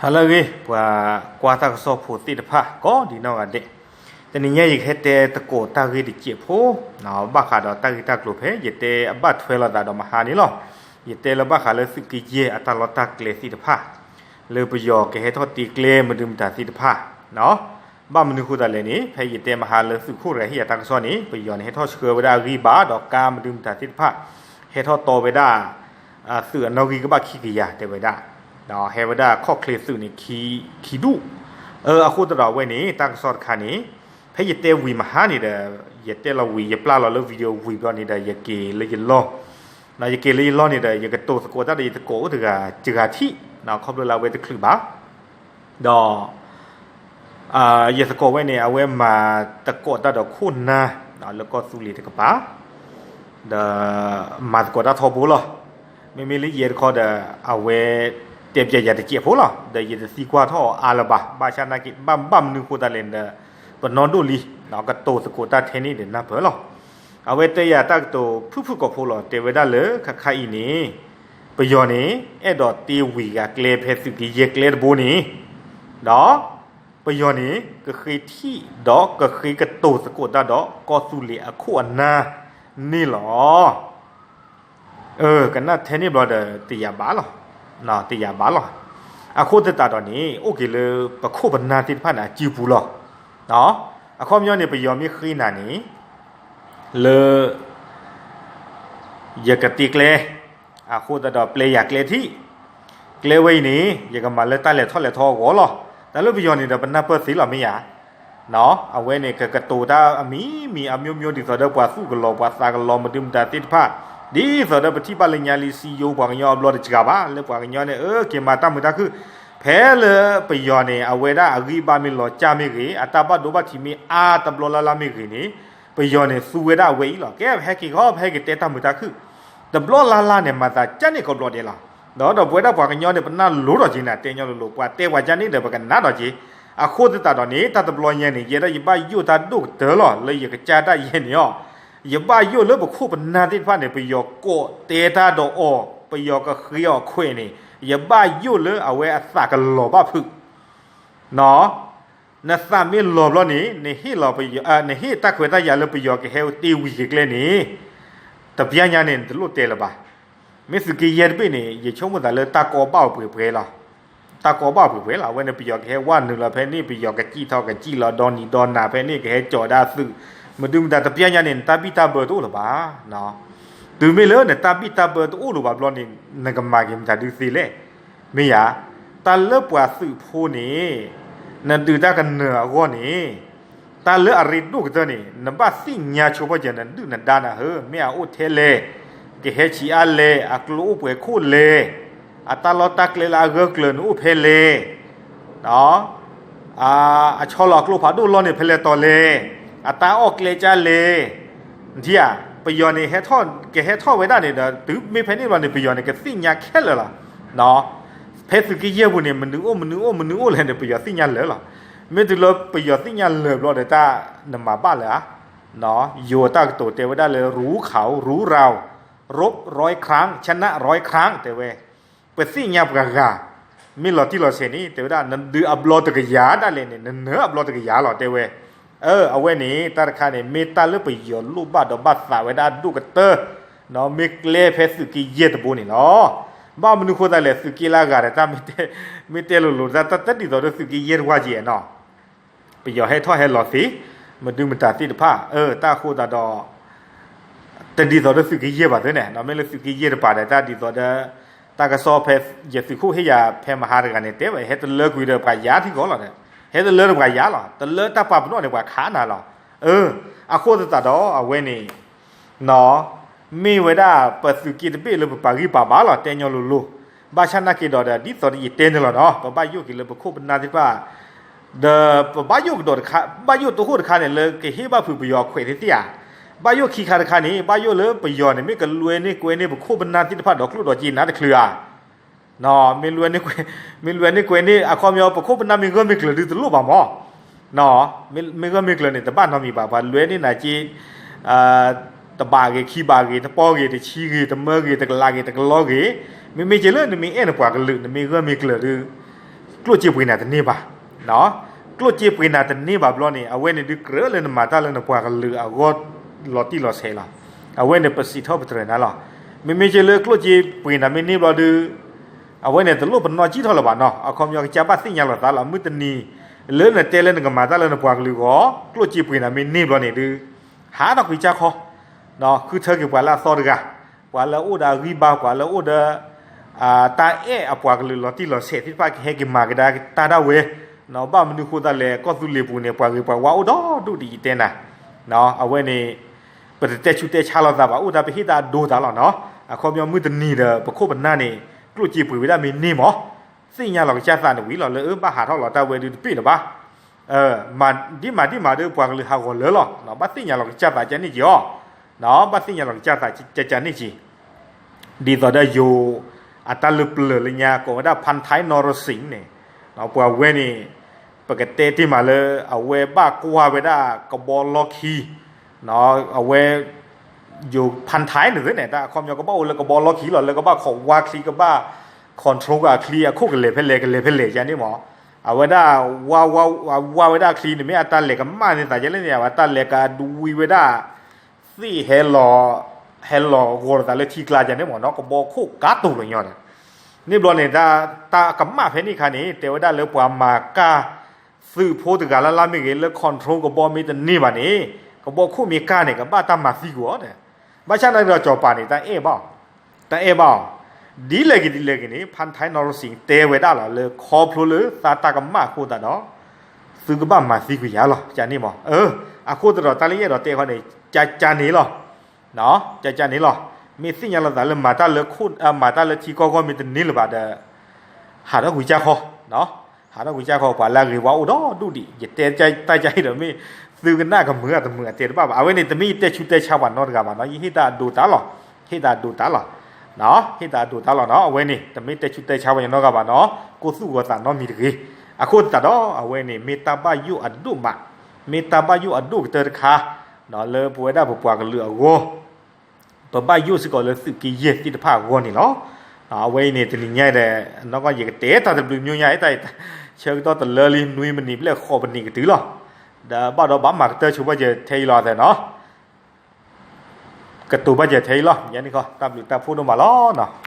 ဟါလၢအဂ့ၤ ပှၤကွၢ်တၢ်ကစီၣ်ဖိသ့ၣ်တဖၣ် ကိးဒံးနီၢ်ဂၤဒဲး, တနံၤညါအံၤယကဟဲတဲသကိးတၢ်ဂ့ၢ်တစဲးဖိ, ဘၣ်ဃးဒီးတၢ်ဂ့ၢ်တၢ်ကျိၤဖဲ ယတဲအဘၣ်ထွဲလိာ်သးဒီးမဟါန့ၣ်လီၤ. ယတဲလၢဘၣ်ဃးလၢသုးက့ယဲၢ်အတၢ်လီၢ်တၢ်ကျဲသ့ၣ်တဖၣ်, လၢပယီၤကဟဲထီၣ်တ့ကျဲမနုၤမတၤသ့ၣ်တဖၣ် ဘၣ်မနုၤဃိသတးလဲၣ်န့ၣ် ဖဲယတဲမဟါလၢသုးခိၣ်တဂၤဟ့ၣ်ယၤတၢ်ကစီၣ်န့ၣ် ပယီၤန့ၣ်ဟဲထီၣ်ဆှၢဝဲဒၣ်အဂံၢ်ဘါဒီးကါမနုၤမတၤသ့ၣ်တဖၣ်, ဟဲထီၣ်တီဝဲဒၣ် သုးအနီၣ်ဂံၢ်ကဘၣ်ခံကယၤတဲဝဲဒၣ်, ဟဲဝဲဒၣ်ခီၣ်ချ့သုးန့ၣ် ခံဒူၣ်, အဃိသတးဒီးအဝဲန့ၣ် တၢ်ကစီၣ်တခါန့ၣ် ဖဲယတဲဝံၤမဟါန့ၣ်ဒီး ယတဲလီၤဝံၤ ယပျၢ်လီၤလၢ video ဝံၤဘျီန့ၣ်ဒီး ယက့ၤလၢယလီၢ်, ယက့ၤလၢယလီၢ်န့ၣ်ဒီး ယကတိၤသကိးတၢ်ဒီးယသကိးအိၣ်တဂၤ တဂၤထံၣ်, ခီဖျိလၢအဝဲတချုးဘၣ်, ဒီး ယသကိးဝဲန့ၣ် အဝဲမၤသကိးတၢ်ဒီးခိၣ်နၢ် လၢကီၢ်သူလ့ၤတကပၤ, ဒီး မၤသကိးတၢ်ထီဘိလီၤ. မ့မ့ၢ်လၢယဲတခီဒီး အဝဲတဲပျဲယၤတစဲးဖိလီၤ. ဒီးယတသံကွၢ်ထီၣ်အီၤအါလၢၤဘၣ်, ဘၣ်ဆၣ်နာ်က့ ဘၣ်မနုၤဃိသတးလဲၣ်ဒီး ပနီၣ်ဒိၣ်လံ, ကတိၤသကိးတၢ်ထဲန့ၣ်ဒီးနၢ်ပၢၢ်လီၤ. အဝဲတဲယၤတၢ်ကတိၤဖုၣ်ဖုၣ်ကိာ်ဖိလီၤ, တဲဝဲဒၣ်လၢခါခါအံၤန့ၣ် ပယီၤန့ၣ် အဲၣ်ဒိးတ့ဝံၤဂၤကျဲဖဲသုးက့ယဲၢ်ကျဲတဘိန့ၣ်, ဒီး ပယီၤန့ၣ် ကဃ့ထံၣ်ဒီးကဃ့ကတိၤသကိးတၢ်ဒီးကီၢ်သူလ့ၤအခိၣ်အနၢ်န့ၣ်လီၤ. ကနၣ်ထဲန့ၣ်ဘျီဒီး တယာ်ဘၣ်လီၤ, တယာ်ဘၣ်လီၤ. အဃိသတးဒီးန့ၣ် အိၣ်က့ၤလၢပခိၣ်ပနၢ်သ့ၣ်တဖၣ်န့ၣ် အစုပူၤလီၤ. အခီပညီန့ၣ် ပယီၤမ့ၢ်ဃ့နၤန့ၣ် လၢ ယကတ့ကျဲ, အဃိသတးဒီးပျဲယၤကျဲထံၣ်, ကျဲဝဲအံၤန့ၣ် ယကမၤလၢတၢ်လဲၤထီၣ်လဲၤထီအဂီၢ်လီၤ. တၢ်လၢပယီၤန့ၣ်ဒီးပနၢ်ပၢၢ်သ့လီၤမ့ၢ်ဧါ. အဝဲန့ၣ် ကကတိၤတၢ်အမံၤမံၤအမျိုးမျိုး ဒ်သိးဒီးပှၤသူၣ်ကလီၤပှၤသးကလီၤမနုၤမတၤသ့ၣ်တဖၣ်, ဒ်သိးဒီးပထံၣ်ဘၣ်လၢညါလံ စံယိၤပှၤကညီအဘျီတစှၤဘၣ် လၢပှၤကညီန့ၣ် အၢ က့ၤမၤတၢ်မုာ်တၢ်ခုၣ်, ဖဲလၢပယီၤန့ၣ် အဝဲဒၣ်အဂံၢ်ဘါမ့ၢ်လီၤစၢ်မ့ၢ်ဂ့ၤ အတၢ်ဘၣ်ဒိဘၣ်ထံးမ့ၢ်အါတဘျီလၢ်လၢ်မ့ၢ်ဂ့ၤန့ၣ် ပယီၤန့ၣ်သူဝဲဒၣ်အဝဲအံၤလီၤ. ကဲ ပဟဲက့ၤခီ ပဟဲက့ၤတဲတၢ်မုာ်တၢ်ခုၣ်, တဘျီလၢ်လၢ်န့ၣ် မၤသးကၢ်န့ၣ်ကိးဘျီဒဲးလီၤ. ဒီးဒီးပဝဲဒၣ်ပှၤကညီန့ၣ် ပနၢ်လိၤထီၣ်က့ၤနၤ တဲညီလိၤလိၤ ပှၤတဲပှၤကၢ်န့ၣ်ဒီး ပကနၣ်ထီၣ်က့ၤ, အဃိသတးဒီးန့ၣ် တၢ်တဘျီညါန့ၣ် ယဲဒၣ်ယဘၣ်ယိၣ်တၢ်ဒိၣ်ကတၢၢ်လီၤ လၢယကစၢ်ဒၣ်ယဲန့ၣ်အီၤ, ယဘၣ်ယိၣ်လၢပခိၣ်ပနၢ်သ့ၣ်တဖၣ်န့ၣ် ပယီၤကိးတဲတၢ်ဒီးအီၤ ပယီၤကဃ့အီၤခွဲးန့ၣ် ယဘၣ်ယိၣ်လၢအဝဲအသးကလီၤဘၣ်ဖုး နသးမ့ၢ်လီၤဘျီန့ၣ် နဟ့ၣ်လီၤပယီၤ နဟ့ၣ်တၢ်ခွဲးတၢ်ယာ်လၢပယီၤကဟဲတ့ဝံၤက့ၤကျဲန့ၣ် တပျၢ်ညါန့ၣ် နတလိၣ်တဲလၢၤဘၣ်. မ့ၢ်သုးက့ယဲၢ်တဘ့ၣ်န့ၣ် ယဆိကမိၣ်သးလၢတၢ်ကီဘၣ်အိၣ်ပှဲၤပှဲၤလီၤ. တၢ်ကီဘၣ်အိၣ်ပှဲၤပှဲၤလီၤ. အဝဲန့ၣ်ပယီၤကဟဲဝဲနုာ်လီၤဖဲန့ၣ် ပယီၤကစံၣ်ထီၣ်ကစံၣ်လီၤ ဒီနံၤဒီနၤဖဲန့ၣ် ကဟဲကၠီၤဒၣ်သုး မဒုမတၤ တပျၢ်ညါန့ၣ် နတၢ်ဘံၣ်တၢ်ဘၢတအိၣ်လၢၤဘၣ်. တုၤမ့ၢ်လၢနတၢ်ဘံၣ်တၢ်ဘၢတအိၣ်လၢၤဘၣ်ဘျီန့ၣ် နကမၤက့ၤမတၤဒုးသ့လဲၣ်. မ့ၢ်ယါ, တၢ်လၢပှၤသုးဖိန့ၣ် နဒုးတၢ်ကနၢၤအဂီၢ်န့ၣ် တၢ်လၢအရ့ဒိၣ်ကတၢၢ်န့ၣ် နဘၣ်သ့ၣ်ညါဆိပာ်စၢၤ နဒုၣ်နဒါနၤဧၢ, မ့ၢ်အအိၣ်ထဲလဲၣ်, ကဟဲဆံးအါလဲၣ်, အကျိအိၣ်ပှဲၤခိၣ်လဲၣ်, အတၢ်လီၢ်တၢ်ကျဲလၢအဂၢၢ်ကျၢၤန့ၣ်အိၣ်ဖဲလဲၣ်, အဆီလီၤအကျိဖးဒိၣ်လီၢ်န့ၣ်ဖဲလဲၣ်တီၤလဲၣ်, အတၢ်အီၣ်ကျဲကၢ်လဲၣ်, နထံၣ်ဧါ, ပယီၤန့ၣ်ဟဲထီၣ် ကဟဲထီၣ်ဝဲဒၣ်န့ၣ်ဒီး တုၤမ့ၢ်ဖဲန့ၣ်ဘျီန့ၣ် ပယီၤန့ၣ် ကသ့ၣ်ညါခဲလၢာ်လီၤ. ဖဲသုးက့ယဲၢ်ပူၤန့ၣ် မနုၤအိၣ် မနုၤအိၣ် မနုၤအိၣ်လဲၣ်န့ၣ် ပယီၤသ့ၣ်ညါလၢာ်လီၤ. မ့ၢ်တုၤလၢပယီၤသ့ၣ်ညါလၢာ်ဘျီဒီး တၢ်နမၤဘၣ်လၢၤဧါ. ယိၤတၢ်ကတိၤတဲဝဲဒၣ်လၢ ရူခီၣ် ရူရၤဝ် ရူပ် ร้อยครั้ง ชนะ ร้อยครั้ง တဲဝဲ, ပသ့ၣ်ညါပှၤဂၤ မ့ၢ်လီၤတံၢ်လီၤဆဲးန့ၣ် တဲဝဲဒၣ် နဒုးအဘျီတကယၤဒၣ်လဲာ်န့ၣ် နနၢၤအဘျီတကယၤလီၤ တဲဝဲ. အဝဲန့ၣ် တၢ်တခါန့ၣ် မ့ၢ်တၢ်လၢပယီၤလိၣ်ဘၣ်ဒီးဘၣ်သးဝဲဒၣ်ဒိၣ်ကတၢၢ်, မ့ၢ်ကျဲဖဲသုးက့ယဲၢ်တဘိန့ၣ်လီၤ. ဘၣ်မနုၤဃိသတးလဲၣ် သုးက့လၢအဂၤဒီး တၢ် မ့ၢ်တဲလိၤလိၤ တၢ်တဒ်သိးဒီးသုးက့ယဲၢ်တဝၢ်က့ၤနီၤ ပယီၤဟဲထီၣ်ဟဲလီၤသ့, မဒုမတၤသ့ၣ်တဖၣ် အၢ တၢ်အဃိသတးဒီး တဒ်သိးဒီးသုးက့ယဲၢ်ဘၣ်သ့န့ၣ် မ့ၢ်လၢသုးက့ယဲၢ်တပၤဒီး တၢ်ဒ်သိးဒီး တၢ်ကစီၣ်ဖဲ ယသုးခိၣ်ဟ့ၣ်ယၤဖဲမဟါတဂၤန့ၣ် တဲဘၣ် ဟဲတလၢကွံာ်ဒီးပှၤယါထံကီၢ်လီၤ, ဟဲတလၢဒီးပှၤယါလီၤ, တလၢတၢ်ပာ်ပနီၣ်န့ၣ် ပှၤခးနၤလီၤ. အၢ အဃိသတးဒီးအဝဲန့ၣ် မ့ၢ်ဝဲဒၣ်ပသုးက့တဘ့ၣ်လၢပပာ်ဂံၢ်ပာ်ဘါလီၤ တဲညီလိၤလိၤ, ဘၣ်ဆၣ်နာ်က့ဒီး ဒ်သိးဒီးယတဲန့ၣ်လီၤနီၤ ပဘၣ်ယိၣ်က့ၤလၢပခိၣ်ပနၢ်သ့ၣ်တဖၣ်, ဒီးပဘၣ်ယိၣ်ကဒီးတခါ ဘၣ်ယိၣ်တဟိၣ်တခါန့ၣ် လၢကဟ့ၣ်ဘၣ်ဖုးပယီၤအခွဲးသ့ၣ်သ့ၣ်ဧါ, ဘၣ်ယိၣ်ခံခါတခါန့ၣ် ဘၣ်ယိၣ်လၢပယီၤန့ၣ် မ့ၢ်ကလွဲန့ၢ်ကွဲန့ၢ်ပခိၣ်ပနၢ်သ့ၣ်တဖၣ်ဒီးကျိၣ်ဒီးစ့နါတချုးဧါ မ့ၢ်လွဲန့ၢ်ကွဲ မ့ၢ်လွဲန့ၢ်ကွဲန့ၢ် အခီပညီ ပခိၣ်ပနၢ်မ့ၢ်ဂၢၢ်မ့ၢ်ကျၢၤဒုးတလိၣ်ဘၣ်မး, မ့ၢ်ဂၢၢ်မ့ၢ်ကျၢၤန့ၣ် တဘၣ်နီတမံၤဘၣ် ပှၤလွဲန့ၢ်နၤက့ တဘးဂ့ၤ ခံဘးဂ့ၤ တပီၢ်ဂ့ၤ တဆံဂ့ၤ တမၢဂ့ၤ တကလးဂ့ၤ တကလီဂ့ၤ, မ့မ့ၢ်က့လၢနမ့ၢ်အဲၣ်နပှၤကလုာ် နမ့ၢ်ဂၢၢ်မ့ၢ်ကျၢၤဒုး ကျိၣ်စ့ပှ့ၤနၤတန့ၢ်ဘၣ်. ကျိၣ်စ့ပှ့ၤနၤတန့ၢ်ဘၣ်ဘျီန့ၣ် အဝဲန့ၣ်ဒုးကြၢးလၢနမၤတၢ်လၢနပှၤကလုာ်အဂီၢ်လီၤတံၢ်လီၤဆဲးလီၤ. အဝဲန့ၣ်ပစံးထီၣ်ပတြၢၤနၤလီၤ. မ့မ့ၢ်က့လၢကျိၣ်စ့ပှ့ၤနၤမ့ၢ်န့ၢ်ဘျီဒုး အဝဲန့ၣ်တလိၣ်ပနီၢ်ကံၣ်ထီၣ်လၢၤဘၣ်နီၤ. အခီပညီကစၢ်ဘၣ်သ့ၣ်ညါလီၤသးလီၤ. မုၢ်တနံၤ လၢနတဲလၢနကမၤတၢ်လၢနပှၤကလုာ်အဂီၢ် ကျိၣ်စ့ပှ့ၤနၤမ့ၢ်န့ၢ်ဘျီန့ၣ်ဒုး ဟးထီၣ်ကွံာ်ကၢ်ခီ ဃုထၢက့ၤပှၤလၢအသီတဂၤ, ပှၤလၢအအိၣ်ဒီးအဂံၢ်ဘါ, ပှၤလၢအအိၣ်ဒီး တၢ်အဲၣ်အပှၤကလုာ်လီၤတံၢ်လီၤဆဲးသ့ၣ်တဖၣ် ကဟဲက့ၤမၤကဒါတၢ်ဒၣ်ဝဲ, ဘၣ်မနုၤဃိသတးလဲၣ် ကီၢ်သူလ့ၤပူၤန့ၣ် ပှၤဂ့ၤပှၤဝါအိၣ်ဒီဒူၣ်ဒံးယတဲနၤ, အဝဲန့ၣ် ပတတဲဆူးတဲဆါလိာ်သးဘၣ်, အိၣ်တၢ်ပဟ့ၣ်တၢ်အဒိတၢ်လီၤနီၤ. အခီပညီမုၢ်တနံၤဒီး ပခိၣ်ပနၢ်န့ၣ် ကျိၣ်စ့ပှ့ၤဝဲဒၣ်မ့ၢ်န့ၢ်မး သ့ၣ်ညါလီၤကစၢ်သးန့ၣ်ဝံၤလီၤ လၢအဘၣ်ဟးထီၣ်လီၤတၢ်ဝဲဒုးတပ့ၢ်လၢၤဘၣ်. မၤဒ်မၤဒ်မၤဒီး ပှၤကလုာ်ဟးဂီၤလၢလီၤ, ဘၣ်သ့ၣ်ညါလီၤကစၢ်သးကန့ၢ်က့ၤအီၤ, ဘၣ်သ့ၣ်ညါလီၤကစၢ်သးကန့ၢ်က့ၤ, ဒ်သိးဒီးယိၤ အတၢ်လၢပျၢၤလၢညါ ကိးဝဲဒၣ် Panthay Norasing န့ၣ်, ပှၤဝဲန့ၣ် ပကတဲတ့ၢ်မးလၢ အဝဲဘၣ်ကွၢ်ဝဲဒၣ်ကဘီလီၢ်ခံ အဝဲ ယိၤ Panthay န့ၣ်သ့န့ၣ် တၢ်အခီပညီကဘၣ်အိၣ်လၢကဘီလီၢ်ခံလီၤ လၢကဘၣ်ခိးဝါချံ ကဘၣ် control အချံအခိၣ်ကလဲၤဖဲလဲၣ် ကလဲၤဖဲလဲၣ်ယန့ၣ်မး, အဝဲဒၣ် ဝါဝဲဒၣ်ချံန့ၣ် မ့ၢ်အတၢ်လဲၤကမၣ်န့ၣ်သးကလဲၣ်န့ၣ် အဝဲတၢ်လဲၤကဒွံဝဲဒၣ် သ့ၣ်ဟဲလီၤ ဟဲလီၤဂီၤလိာ်သးလၢထံကျါယန့ၣ်မးနီၤ ကဘီခိၣ်ကးတိၤလီၤညီဒီး န့ၣ်ဘျီန့ၣ် တၢ်ကမၣ်ဖဲန့ၣ်အခါန့ၣ် တဲဝဲဒၣ်လၢပှၤမၤကၢ် သုးဖိတဂၤလၢ်လၢ်မ့ၢ်ဂ့ၤ လၢ control ကဘီမ့ၢ်တန့ၢ်ဘၣ်န့ၣ် ကဘီခိၣ်မ့ၢ်ကၢ်န့ၣ် ကဘၣ်တၢ်မၤသံကွံာ်အီၤဒီး ဘၣ်ဆၣ်နာ်က့ဒီးစီၤပၤန့ၣ် တၢ်အဲၣ်ဘၣ်အီၤ, တၢ်အဲၣ်ဘၣ်အီၤ, ဒ်လဲၣ်ဂ့ၤဒ်လဲၣ်ဂ့ၤန့ၣ် Panthay Norasing တဲဝဲဒၣ်လီၤလၢခီဖျိလၢသးတၢ်ကမၣ်အဃိသတးဒီး သုကဘၣ်မၤသံကွံာ်ယၤလီၤ ယန့ၣ်မး, အဃိသတးဒီးတၢ်လၢယအဲၣ်ဒိးတဲခီန့ၣ် ကကန့ၣ်လီၤ ကကန့ၣ်လီၤ, မ့ၢ်သ့ၣ်ညါလီၤသးလၢမၤတၢ်လၢခိၣ် မၤတၢ်လၢထံကီၢ်ဂီၢ်မ့ၢ်တန့ၢ်လၢၤဘၣ်ဒီး ဟးထီၣ်ကွံာ်ကၢ်ခီ, ဟးထီၣ်ကွံာ်ကၢ်ခီ ပှၤလၢအဂ့ၤဝါအိၣ်ဒီဒူၣ်ဒံး ယတဲတၢ်ယံၤဒီးမ့ၢ် သုကနၣ်ကမုာ်အတမုာ်အတဲတဘၣ်ဘၣ် အဝဲန့ၣ် တမ့ၢ်ယတဲဆူးတဲဆါပှၤနီတဂၤဘၣ်နီၤ ယဟ့ၣ်တၢ်အဒိတၢ်လီၤ, ဟ့ၣ်တၢ်အဒိတၢ်လီၤ, ဟ့ၣ်တၢ်အဒိတၢ်လီၤနီၤ အဝဲန့ၣ် တမ့ၢ်တဲဆူးတဲဆါပှၤနီတဂၤဘၣ်နီၤ ကိၢ်သူၣ်ဂီၤသးနီတမံၤတဂ့ၤ, အဃိသတးဒီး အဝဲန့ၣ် မ့ၢ်တၢ်ဘၣ်ယိၣ်အဒိၣ်မး, မ့ၢ်တၢ်ဘၣ်ယိၣ်အဒိၣ်ကတၢၢ်တခါ လၢပဝဲဒၣ်ပပှၤကလုာ်အဂီၢ် ပဘၣ်ယိၣ်စ့ၢ်ကီးလၢသုးက့ယဲၢ်သ့ၣ်တဖၣ်အဂီၢ်န့ၣ်လီၤ. အဝဲအံၤန့ၣ် တနံၤညါဒီး နီၢ်ကီၢ်ယကတဲတၢ်တဘျုးမံၤညါ တၢ်ဆၢကတီၢ်တလၢလံ နွံမံးနံးဘျဲၣ်ဃိးမံးနံးကတုၤလီၤ. ဒီးဘၣ်ဒီးဘၣ်မၤကတၢၢ်ဆိဘၣ်ယဲၢ်ထဲအံၤလီၤသနီၤ ကတိၤဘၣ်ယဲၢ်ထဲအံၤလီၤ ယဲန့ၣ်ခီ တၢ်ဘျုးတၢ်ဖှိၣ်ဒိၣ်မးလီၤနီၤ.